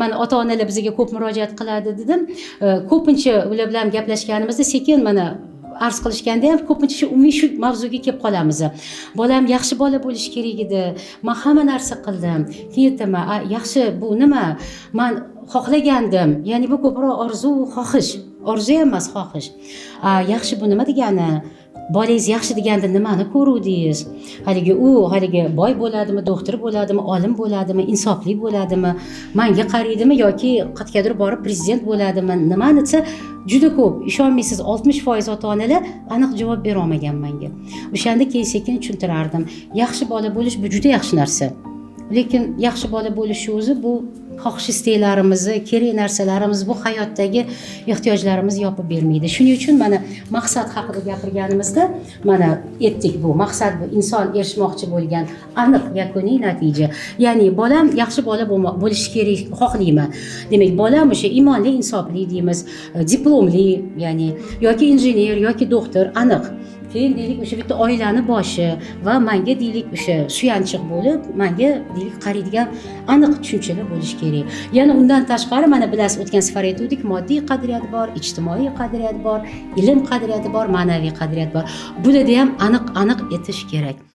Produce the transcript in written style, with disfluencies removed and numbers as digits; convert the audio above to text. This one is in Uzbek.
Mana, ota onalar bizga ko'p murojaat qiladi dedim. Ko'pincha ular bilan gaplashganimizda sekin mana arz qilishganda ham ko'pincha shu umumiy shu mavzuga kelib qolamiz: bolam yaxshi bola bo'lishi kerak edi, man hamma narsa qildim. Keyin aytaman: "A, yaxshi bu nima? Man xohlagandim", ya'ni bu ko'proq orzu, xohish, orzu ham emas, xohish. "A, yaxshi bu nima degani? Bolangiz yaxshi deganda nimani ko'ruvdingiz? Haligi u haligi boy bo'ladimi, doktor bo'ladimi, olim bo'ladimi, insofli bo'ladimi, manga qaraydimi yoki qayergadir borib prezident bo'ladimi, nimani?" desa, juda ko'p, ishonmaysiz, 60% ota onalar aniq javob berolmagan manga. O'shanda keyin sekin tushuntirardim: yaxshi bola bo'lish bu juda yaxshi narsa, lekin yaxshi bola bo'lishi o'zi bu xohish istaklarimizni, kerak narsalarimiz, bu hayotdagi ehtiyojlarimizni yopib bermaydi. Shuning uchun mana maqsad haqida gapirganimizda mana aytdik, bu maqsad bu inson erishmoqchi bo'lgan aniq yakuniy natija. Ya'ni bolam yaxshi bola bo'lishi kerak, xohlayman, demak, bolam o'sha iymonli, insofli deymiz, diplomli, ya'ni yoki injener yoki doktor aniq. Keyin deylik, o'sha bitta oilani boshi va manga deylik o'sha suyanchiq bo'lib, manga deylik qaraydigan aniq tushunchalar bo'lishi kerak. Yana undan tashqari, mana bilasiz, o'tgan safar aytgandik, moddiy qadriyat bor, ijtimoiy qadriyat bor, ilm qadriyati bor, ma'naviy qadriyat bor. Bularda ham aniq aniq aytish kerak.